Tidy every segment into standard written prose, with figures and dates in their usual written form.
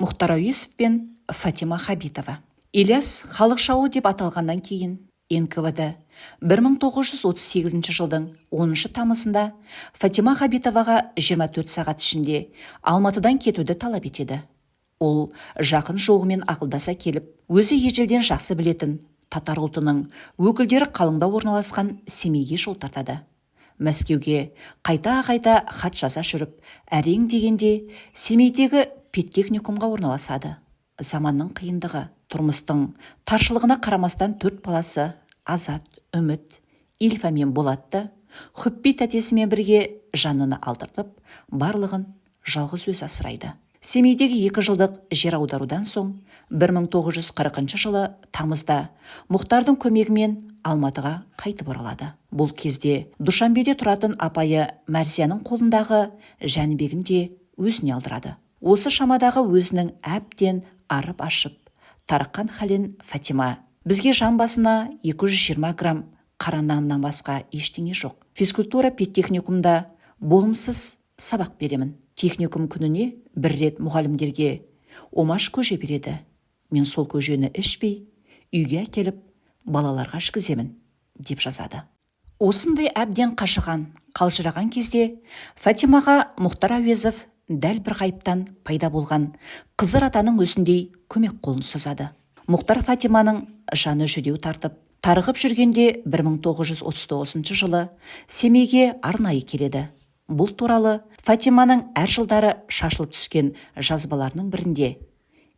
Мұхтар Әуезов пен Фатима Хабитова. Ильяс халық жауы деп аталғаннан кейін НКВД 1938 жылдың 10 тамызында Фатима Хабитоваға 24 сағат ішінде Алматыдан кетуді талап етеді. Ол жақын жуығымен ақылдаса келіп, өзі ежелден жақсы білетін татар ұлтының өкілдері қалыңдау орналасқан Семейге жол тартады. Мәскеуге қайта-қайта хат жаза жүріп, әрең дегенде Семейдегі педтехникумға орналасады. Заманның қиындығы, тұрмыстың таршылығына қарамастан төрт баласы Азат, Үміт, Ильфа мен Болатты Хүппи тәтесімен бірге жанына алдыртып, барлығын жалғыз өзі асырайды. Семейдегі 2 жылдық жер аударудан соң 1940 жылы тамызда Мұхтардың көмегімен Алматыға қайтып оралады. Бұл кезде Душанбеде тұратын апайы Мәрзияның қолындағы Жәнібегін де өзіне алдырады. Осы шамадағы өзінің әбден арып-ашып, тарыққан халін Фатима: «Бізге жан басына 220 грамм қара наннан басқа ештеңе жоқ. Физкультура педтехникумда болымсыз сабақ беремін. Техникум күніне бір рет мұғалімдерге омаш көже береді. Мен сол көжені ішпей, үйге әкеліп, балаларға ішкіземін», – деп жазады. Осындай әбден қажыған, қалжыраған кезде Фатимаға Мұхтар Әуезов дәл бір ғайыптан пайда болған Қызыр атаның өзіндей көмек қолын созады. Мұхтар Фатиманың жаны жүдеу тартып, тарығып жүргенде 1939 жылы Семейге арнайы келеді. Бұл туралы Фатиманың әр жылдары шашылып түскен жазбаларының бірінде: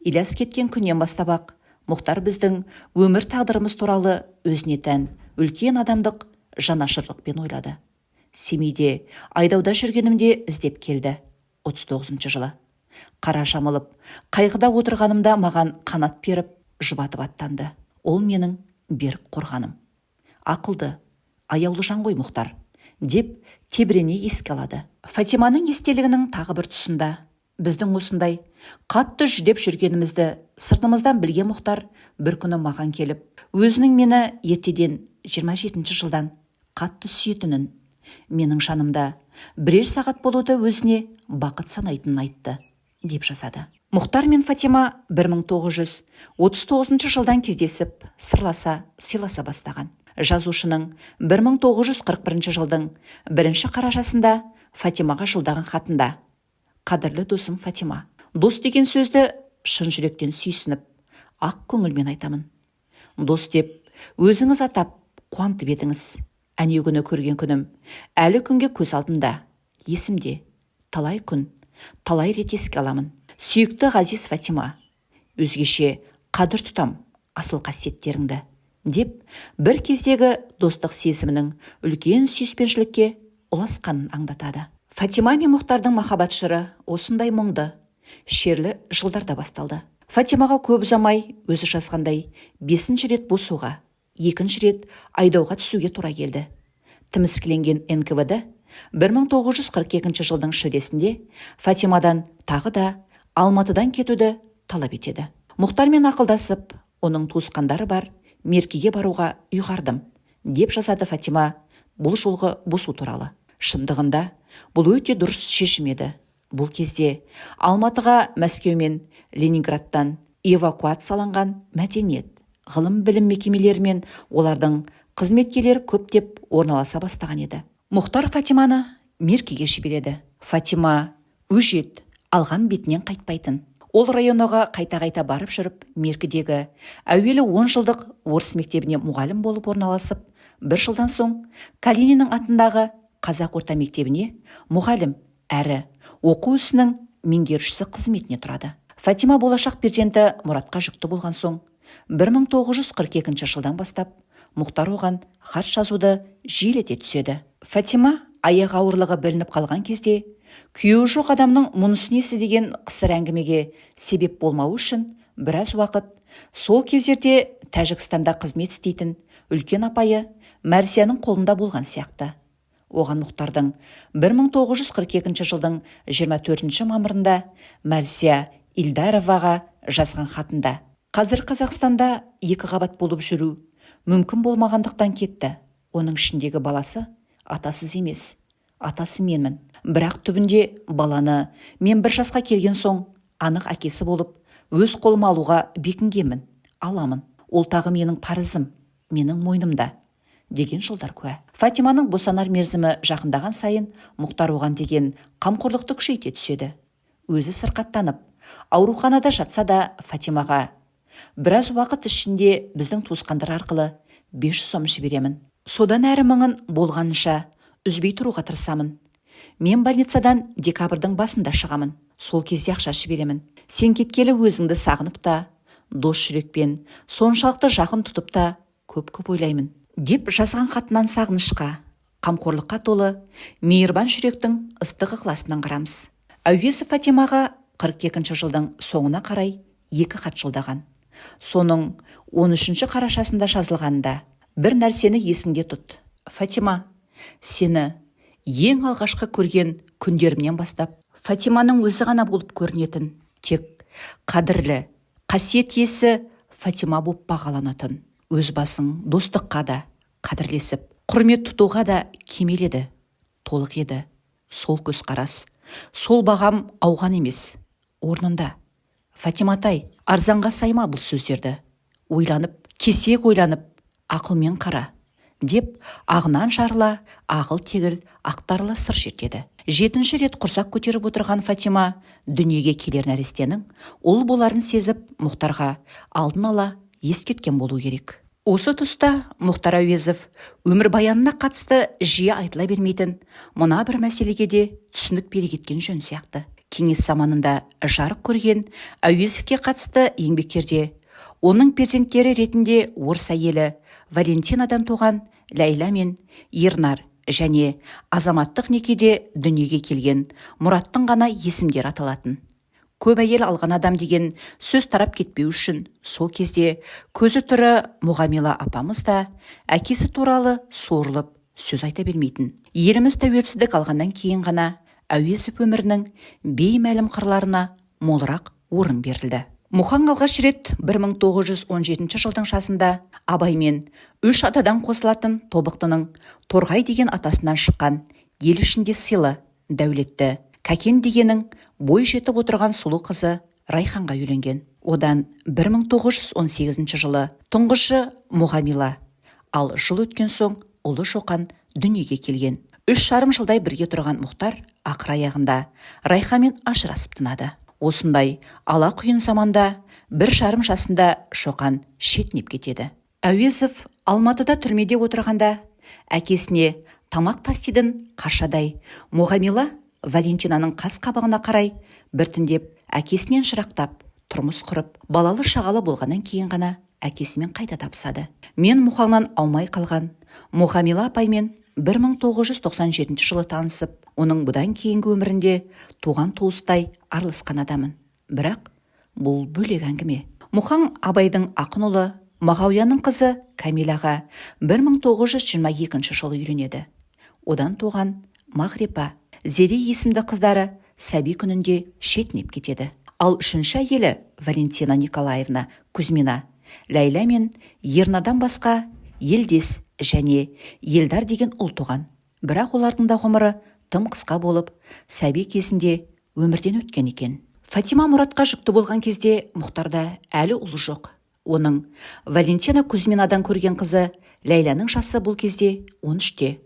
«Ильяс кеткен күннен бастап-ақ Мұхтар біздің өмір тағдырымыз туралы өзіне тән үлкен адамдық жанашырлықпен ойлады. Семейде айдауда жүргенімде іздеп келді. 39 жылы қара жамылып, қайғыда отырғанымда маған қанат беріп, жұбатып аттанды. Ол менің берік қорғаным. Ақылды, аяулы жан ғой Мұхтар», – деп тебірене еске алады. Фатиманың естелігінің тағы бір тұсында: «Біздің осындай қатты жүдеп жүргенімізді сыртымыздан білген Мұхтар бір күні маған келіп, өзінің мені ертеден, 27 жылдан қатты сүйетінін, менің жанымда бірер сағат болуды өзіне бақыт санайтынын айтты», – деп жазады. Мұхтар мен Фатима 1939 жылдан кездесіп, сырласа, сыйласа бастаған. Жазушының 1941 жылдың бірінші қарашасында Фатимаға жолдаған хатында: «Қадірлі досым Фатима, дос деген сөзді шын жүректен сүйсініп, ақ көңілмен айтамын. Дос деп өзіңіз атап қуантып едіңіз. Әнеугүні көрген күнім әлі күнге көз алдымда, есімде. Талай күн, талай рет еске аламын. Сүйікті ғазиз Фатима, өзгеше қадір тұтам асыл қасиеттеріңді», – деп бір кездегі достық сезімінің үлкен сүйіспеншілікке ұласқанын аңдатады. Фатима мен Мұхтардың махаббат жыры осындай мұңды, шерлі жылдарда басталды. Фатимаға көп ұзамай, өзі жазғандай, бесінші рет босуға, екінші рет айдауға түсуге тура келді. Тіміскіленген НКВД 1942 жылдың шілдесінде Фатимадан тағы да Алматыдан кетуді талап етеді. «Мұхтармен ақылдасып, оның туысқандары бар Меркеге баруға ұйғардым», – деп жазады Фатима бұл жолғы босу туралы. «Шындығында, бұл өте дұрыс шешім еді. Бұл кезде Алматыға Мәскеу мен Ленинградтан эвакуацияланған мәдениет, ғылым, білім мекемелері мен олардың қызметкерлері көптеп орналаса бастаған еді». Мұхтар Фатиманы Меркеге жібереді. Фатима өжет, алған бетінен қайтпайтын. Ол районоға қайта-қайта барып жүріп, Меркідегі әуелі 10 жылдық орыс мектебіне мұғалім болып орналасып, бір жылдан соң Калининнің атындағы қазақ орта мектебіне мұғалім әрі оқу ісінің меңгерушісі қызметіне тұрады. Фатима болашақ перзенті Мұратқа жүкті болған соң, 1942 жылдан бастап Мұхтар оған хат жазуды жиілете түседі. Фатима аяқ ауырлығы білініп қалған кезде, күйеуі жоқ адамның мұнысы несі деген қысыр әңгімеге себеп болмауы үшін, біраз уақыт сол кездерде Тәжікстанда қызмет істейтін үлкен апайы Мәрзияның қолында болған сияқты. Оған Мұхтардың 1942 жылдың 24 мамырында Мәрзия Илдароваға жазған хатында: «Қазір Қазақстанда екі қабат болып жүру мүмкін болмағандықтан кетті. Оның ішіндегі баласы атасыз емес, атасы менмін. Бірақ түбінде баланы мен бір жасқа келген соң Анық әкесі болып, өз қолыма алуға бекінгенмін, аламын. Ол тағы менің парызым, менің мойнымда, деген жолдар куә. Фатиманың босанар мерзімі жақындаған сайын Мұхтар оған деген қамқорлықты күшейте түседі. Өзі сырқаттанып, ауруханада жатса да, Фатимаға біраз уақыт ішінде біздің туысқандар арқылы 500 сом жіберемін. Содан әрі мыңын болғанынша үзбей тұруға тырысамын. Мен больницадан декабрьдің басында шығамын. Сол кезде ақша жіберемін. Сен кеткелі өзіңді сағынып та, дос жүрекпен, соншалықты жақын тұтып та көп-көп ойлаймын, деп жазған хатынан сағынышқа, қамқорлыққа толы мейірбан жүректің ыстық ықыласынан қарамыз. Әуезов Фатимаға 42 жылдың соңына қарай екі хат жолдаған. Соның 13 қарашасында жазылғанында: «Бір нәрсені есіңде тұт, Фатима, сені ең алғашқы көрген күндерімнен бастап Фатиманың өзі ғана болып көрінетін, тек қадірлі қасиет иесі Фатима боп бағаланатын. Өз басың достыққа да, қадірлесіп құрмет тұтуға да кемел еді, толық еді. Сол көзқарас, сол бағам ауған емес, орнында. Фатиматай, арзанға сайма бұл сөздерді. Ойланып, кесек ойланып, ақылмен қара», деп ағынан жарыла ағыл-тегіл ақтарыла сыр шертеді. Жетінші рет құрсақ көтеріп отырған Фатима дүниеге келер нәрестенің ұл боларын сезіп, Мұхтарға алдын ала ескерткен болу керек. Осы тұста Мұхтар Әуезов өмірбаянына қатысты жиі айтыла бермейтін мына бір мәселеге де түсінік бере кеткен жөн сияқты. Кеңес заманында жарық көрген Әуезовке қатысты еңбектерде оның перзенттері ретінде орыс әйелі Валентинадан туған Ләйла мен Ернар және азаматтық некеде дүниеге келген Мұраттың ғана есімдері аталатын. Көп әйел алған адам деген сөз тарап кетпеу үшін сол кезде көзі тірі Мұғамила апамыз да әкесі туралы суырылып сөз айта бермейтін. Еліміз тәуелсіздік алғаннан кейін ғана Әуезов өмірінің беймәлім қырларына молырақ орын берілді. Мұхаң алғаш рет 1917 жылдың жазында Абаймен үш атадан қосылатын Тобықтының Торғай деген атасынан шыққан ел ішінде сыйлы, дәулетті Кәкен дегенің бой жетіп отырған сұлу қызы Райханға үйленген. Одан 1918 жылы тұңғышы Мұғамила, ал жыл өткен соң ұлы Шоқан дүниеге келген. 3,5 жылдай бірге тұрған Мұхтар ақыр аяғында Райханмен ажырасып тынады. Осындай ала құйын заманда 1,5 жасында Шоқан шетінеп кетеді. Әуезов Алматыда түрмеде отырғанда әкесіне тамақ тастидын қаршадай Мұғамила Валентинаның қас қабағына қарай біртіндеп әкесінен жырақтап, тұрмыс құрып, балалы шағалы болғаннан кейін ғана әкесімен қайта табысады. Мен Мұхаңнан аумай қалған Мұғамила апаймен 1997 жылы танысып, оның бұдан кейінгі өмірінде туған туыстай араласқан адамын. Бірақ бұл бөлек әңгіме. Мұхаң Абайдың ақын ұлы Мағауияның қызы Кәмилаға 1922 жылы үйленеді. Одан туған Мағрипа, Зере есімді қыздары сәби күнінде шетінеп кетеді. Ал үшінші әйелі Валентина Николаевна Кузьмина Ләйла мен Ернардан басқа Елдес және Елдар деген ұл туған. Бірақ олардың да ғұмыры тым қысқа болып, сәби кезінде өмірден өткен екен. Фатима Мұратқа жүкті болған кезде Мұхтарда әлі ұл жоқ. Оның Валентина Кузьминадан көрген қызы Ләйләнің жасы бұл кезде 13-те.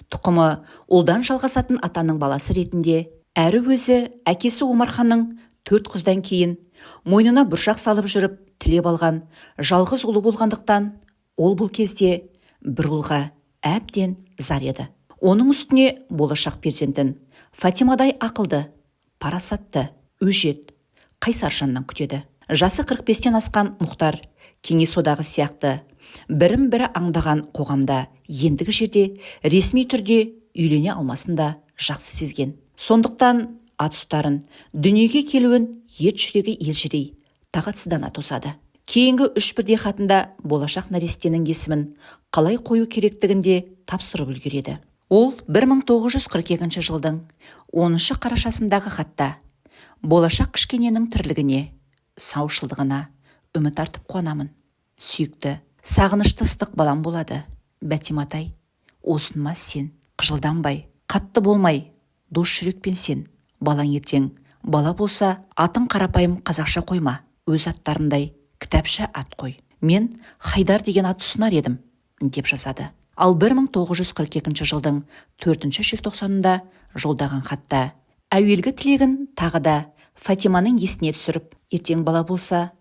Тұқымы ұлдан жалғасатын атаның баласы ретінде, әрі өзі әкесі Омарханның төрт қыздан кейін мойнына бұршақ салып жүріп тілеп алған жалғыз ұлы болғандықтан, ол бұл кезде бір ұлға әбден зар еді. Оның үстіне болашақ перзентін Фатимадай ақылды, парасатты, өжет, қайсар жаннан күтеді. Жасы 45-тен асқан Мұхтар Кеңес Одағы сияқты бірін бірі аңдаған қоғамда ендігі жерде ресми түрде үйлене алмасын да жақсы сезген. Сондықтан ат ұстарын дүниеге келуін ет жүрегі елжірей, тағатсыздана тосады. Кейінгі үш бірдей хатында болашақ нәрестенің есімін қалай қою керектігін де тапсырып үлгереді. Ол 1942 жылдың 10 қарашасындағы хатта: «Болашақ кішкененің тірлігіне, саушылдығына үміт артып қуанамын. Сүйікті, сағынышты ыстық балам болады. Бәтиматай, осыныма сен, қыжылданбай, қатты болмай, дос жүрекпен сен. Балаң ертең Бала болса, атын қарапайым қазақша қойма, өз аттарымдай кітапша ат қой. Мен Хайдар деген ат ұсынар едім, деп жазады. Ал 1942 жылдың 4 желтоқсанында жолдаған хатта әуелгі тілегін тағы да Фатиманың есіне түсіріп, ертең бала болса,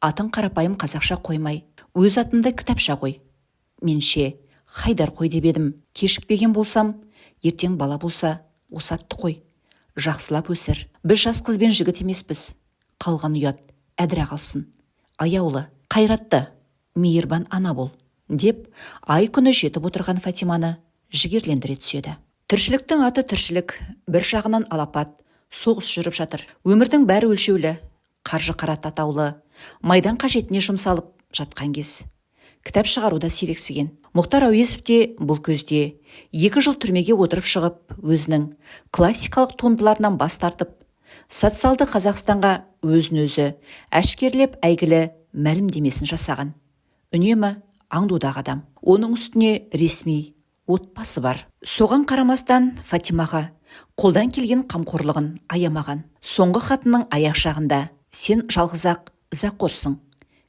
атын қарапайым қазақша қоймай, өз атымдай кітапша қой. Менше, Хайдар қой деп едім. Кешікпеген болсам, ертең бала болса, осы атты қой. Жақсылап өсір. Біз жас қыз бен жігіт емеспіз. Қалған ұят әдіре қалсын. Аяулы, қайратты, мейірбан ана бол, деп ай күні жетіп отырған Фатиманы жігерлендіре түседі. Тіршіліктің аты тіршілік, бір жағынан алапат, соғыс жүріп жатыр. Өмірдің бәрі өлшеулі, қаржы қарат атаулы, майдан қажетіне жұмсалып жатқан кез. Кітап шығаруда сирексіген. Мұхтар Әуезов те бұл кезде 2 жыл түрмеге отырып шығып, өзінің классикалық туындыларынан бас тартып, социалды Қазақстанға өзін-өзі әшкерлеп әйгілі мәлімдемесін жасаған. Үнемі аңдудағы адам. Оның үстіне ресми отбасы бар. Соған қарамастан Фатимаға қолдан келген қамқорлығын аямаған. Соңғы хатының аяқ жағында: сен жалғыз-ақ ызақорсың,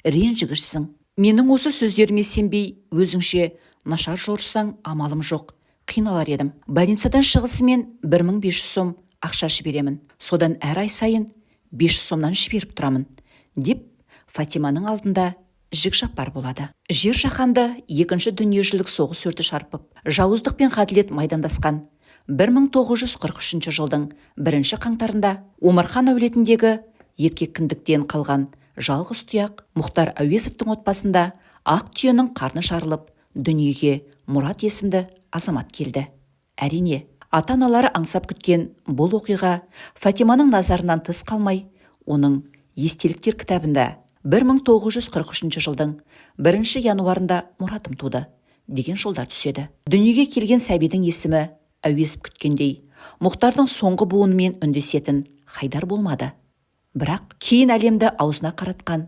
ренжігішсің. Менің осы сөздеріме сенбей, өзіңше нашар жорысаң, амалым жоқ, қиналар едім. Больницадан шығысымен 1500 сом ақша жіберемін. Содан әр ай сайын 500 сомнан жіберіп тұрамын, деп Фатиманың алдында жік-жапар болады. Жер жаһанды екінші дүниежүзілік соғыс өрті шарпып, жауыздық пен ғаділет майдандасқан 1943 жылдың 1 қаңтарында Омархан әулетіндегі еркек кіндіктен қалған жалғыз тұяқ Мұхтар Әуезовтің отбасында ақ түйенің қарны жарылып, дүниеге Мұрат есімді азамат келді. Әрине, ата-аналары аңсап күткен бұл оқиға Фатиманың назарынан тыс қалмай, оның естеліктер кітабында 1943 жылдың 1 январында Мұратым туды деген жолдар түседі. Дүниеге келген сәбидің есімі Әуезов күткендей Мұхтардың соңғы буынымен үндесетін Хайдар болмады. Бірақ кейін әлемді аузына қаратқан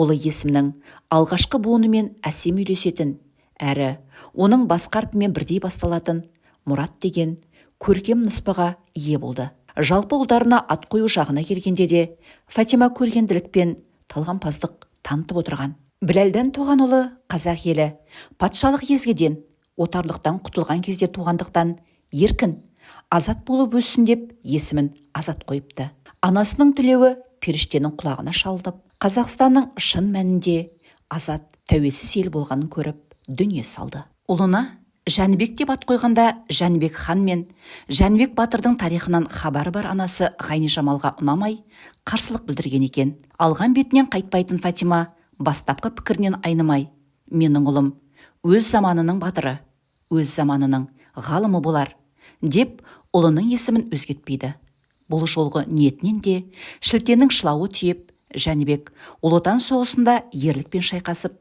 ұлы есімнің алғашқы буынымен әсем үйлесетін, әрі оның басқа әрпімен бірдей басталатын Мұрат деген көркем ныспыға ие болды. Жалпы ұлдарына ат қою жағына келгенде де Фатима көргенділік пен талғампаздық танытып отырған. Біләлден туған ұлы қазақ елі патшалық езгіден, отарлықтан құтылған кезде туғандықтан еркін, азат болып өссін деп есімін Азат қойыпты. Анасының тілеуі періштенің құлағына шалынып, Қазақстанның шын мәнінде азат, тәуелсіз ел болғанын көріп дүние салды. Ұлына Жәнібек деп ат қойғанда Жәнібек хан мен Жәнібек батырдың тарихынан хабары бар анасы Ғайнижамалға ұнамай қарсылық білдірген екен. Алған бетінен қайтпайтын Фатима бастапқы пікірінен айнымай, менің ұлым өз заманының батыры, өз заманының ғалымы болар деп ұлының есімін өзгертпейді. Бұл жолғы ниетінен де шілтенің шылауы тиіп, Жәнібек Ұлы Отан соғысында ерлікпен шайқасып,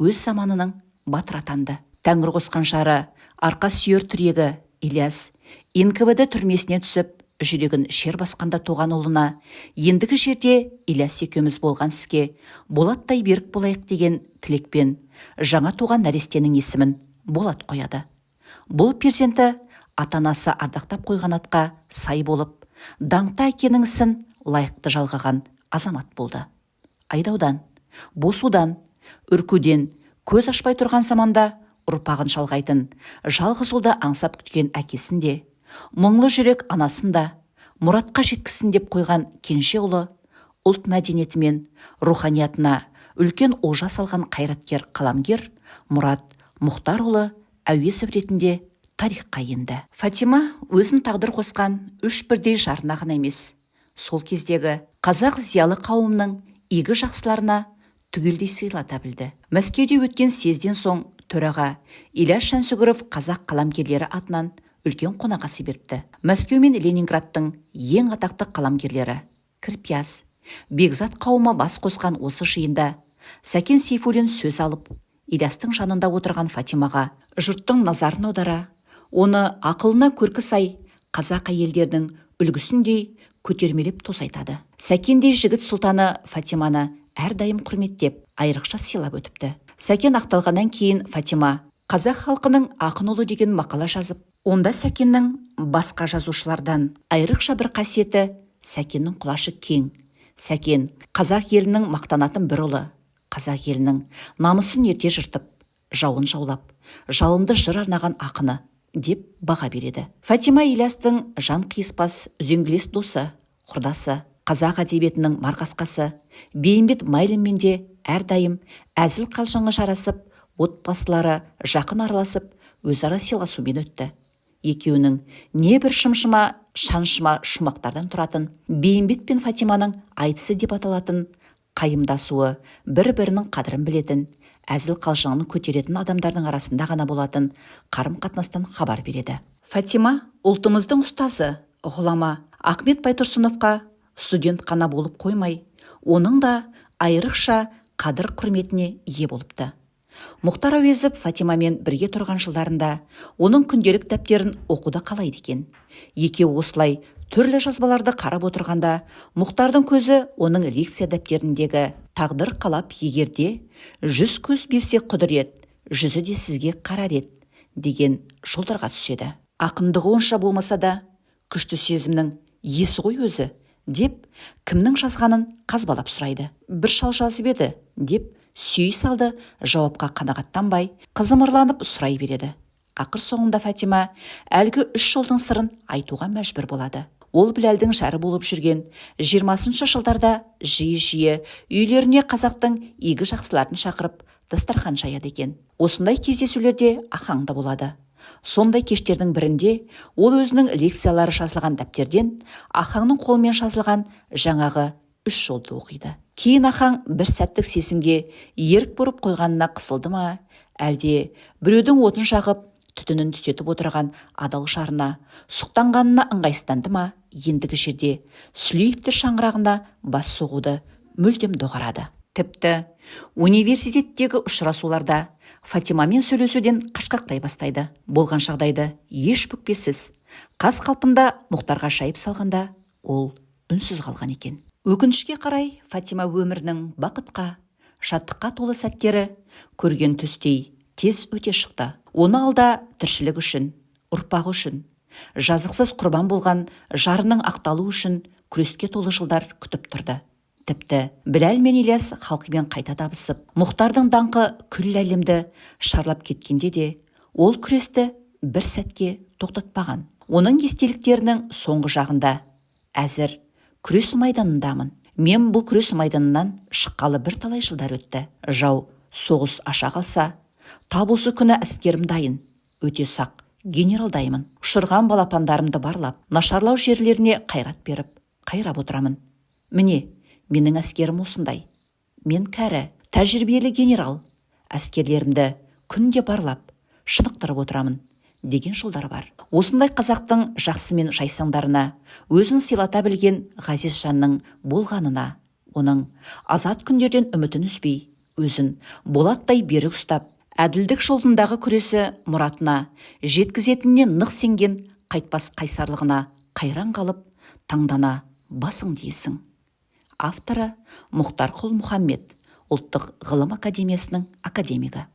өз заманының батыры атанды. Тәңір қосқан жары, арқа сүйер тірегі Ильяс НКВД түрмесіне түсіп, жүрегін шер басқанда туған ұлына ендігі жерде Ильяс екеуміз болған іске болаттай берік болайық деген тілекпен жаңа туған нәрестенің есімін Болат қояды. Бұл перзенті ата-анасы ардақтап қойған атқа сай болып, даңқты әкенің ісін лайықты жалғаған азамат болды. Айдаудан, босудан, үркуден көз ашпай тұрған заманда ұрпағын жалғайтын жалғыз ұлды аңсап күткен әкесін де, мұңлы жүрек анасын да мұратқа жеткізсін деп қойған кенже ұлы ұлт мәдениеті мен руханиятына үлкен олжа салған қайраткер қаламгер Мұрат Мұхтарұлы Әуезов ретінде тарихқа енді. Фатима өзін тағдыр қосқан үш бірдей жарына ғана емес, сол кездегі қазақ зиялы қауымының игі жақсыларына түгелдей сыйлата білді. Мәскеуде өткен съезден соң төраға Ильяс Жансүгіров қазақ қаламгерлері атынан үлкен қонақасы беріпті. Мәскеу мен Ленинградтың ең атақты қаламгерлері Кірпияз, Бекзат қауымы бас қосқан осы жиында Сәкен Сейфуллин сөз алып, Ильястың жанында отырған Фатимаға жұрттың назарын аудара, оны ақылына көркі сай қазақ әйелдерінің үлгісіндей көтермелеп тосайтады. Сәкендей жігіт сұлтаны Фатиманы әрдайым құрметтеп, айрықша сыйлап өтіпті. Сәкен ақталғаннан кейін Фатима «Қазақ халқының ақын ұлы» деген мақала жазып, онда Сәкеннің басқа жазушылардан айрықша бір қасиеті Сәкеннің құлашы кең. Сәкен қазақ елінің мақтанатын бір ұлы, қазақ елінің намысын ерте жыртып, жауын жаулап, жалынды жыр арнаған ақыны деп баға береді. Фатима Ильястың жан қиыспас үзеңгілес досы, құрдасы, қазақ әдебиетінің марқасқасы Бейімбет Майлинмен де әрдайым әзіл-қалжыңы жарасып, отбасылары жақын араласып, өзара сыйласумен өтті. Екеуінің небір шымшыма шаншыма шумақтардан тұратын Бейімбет пен Фатиманың айтысы деп аталатын қайымдасуы бір-бірінің қадірін білетін, әзіл-қалжыңын көтеретін адамдардың арасында ғана болатын қарым-қатынастан хабар береді. Фатима ұлтымыздың ұстазы, ғұлама Ахмет Байтұрсыновқа студент қана болып қоймай, оның да айрықша қадір-құрметіне ие болыпты. Мұхтар Әуезов Фатимамен бірге тұрған жылдарында оның күнделік дәптерін оқуды қалайды екен. Екеуі осылай түрлі жазбаларды қарап отырғанда, Мұхтардың көзі оның лекция дәптеріндегі «Тағдыр қалап егерде, жүз көз берсе құдірет, жүзі де сізге қарар еді» деген жолдарға түседі. Ақындығы онша болмаса да, күшті сезімнің иесі ғой өзі, деп кімнің жазғанын қазбалап сұрайды. Бір шал жазып еді, деп сүйей салды жауапқа қанағаттанбай, қызымырланып сұрай береді. Ақыр соңында Фатима әлгі үш жолдың сырын айтуға мәжбүр болады. Ол Біләлдің жары болып жүрген 20-шы жылдарда жиі-жиі үйлеріне қазақтың игі жақсыларын шақырып, дастархан жаяды екен. Осындай кездесулерде Ахаң да болады. Сондай кештердің бірінде ол өзінің лекциялары жазылған дәптерден Ахаңның қолымен жазылған жаңағы үш жолды оқиды. Кейін Ахаң бір сәттік сезімге ерік бұрып қойғанына қысылды ма, әлде біреудің отын жағып, түтінін түтетіп отырған адал жарына сұқтанғанына ыңғайсызданды ма, ендігі жерде Сүлеевтер шаңырағына бас соғуды мүлдем доғарады. Тіпті университеттегі ұшырасуларда Фатимамен сөйлесуден қашқақтай бастайды. Болған жағдайды еш бүкпесіз, қаз қалпында Мұхтарға жайып салғанда, ол үнсіз қалған екен. Өкінішке қарай, Фатима өмірінің бақытқа, шаттыққа толы сәттері көрген түстей тез өте шықты. Оны алда тіршілік үшін, ұрпағы үшін жазықсыз құрбан болған жарының ақталу үшін күреске толы жылдар күтіп тұрды. Тіпті Біләл мен Ильяс халқымен қайта табысып, Мұхтардың даңқы күллі әлемді шарлап кеткенде де, ол күресті бір сәтке тоқтатпаған. Оның естеліктерінің соңғы жағында: «Әзір күрес майданындамын. Мен бұл күрес майданынан шыққалы бірталай жылдар өтті. Жау соғыс аша қалса, тап осы күні әскерім дайын, өте сақ генералдаймын. Ұшырған балапандарымды барлап, нашарлау жерлеріне қайрат беріп, қайрап отырамын. Міне, менің әскерім осындай. Мен кәрі, тәжірибелі генерал, әскерлерімді күнде барлап, шынықтырып отырамын» деген жолдар бар. Осындай қазақтың жақсы мен жайсаңдарына өзін сыйлата білген ғазиз жанның болғанына, оның азат күндерден үмітін үзбей, өзін болаттай берік ұстап, әділдік жолындағы күресі мұратына жеткізетініне нық сенген қайтпас қайсарлығына қайран қалып, таңдана басың дейсің. Авторы Мұхтар Құл-Мұхаммед, Ұлттық ғылым академиясының академигі.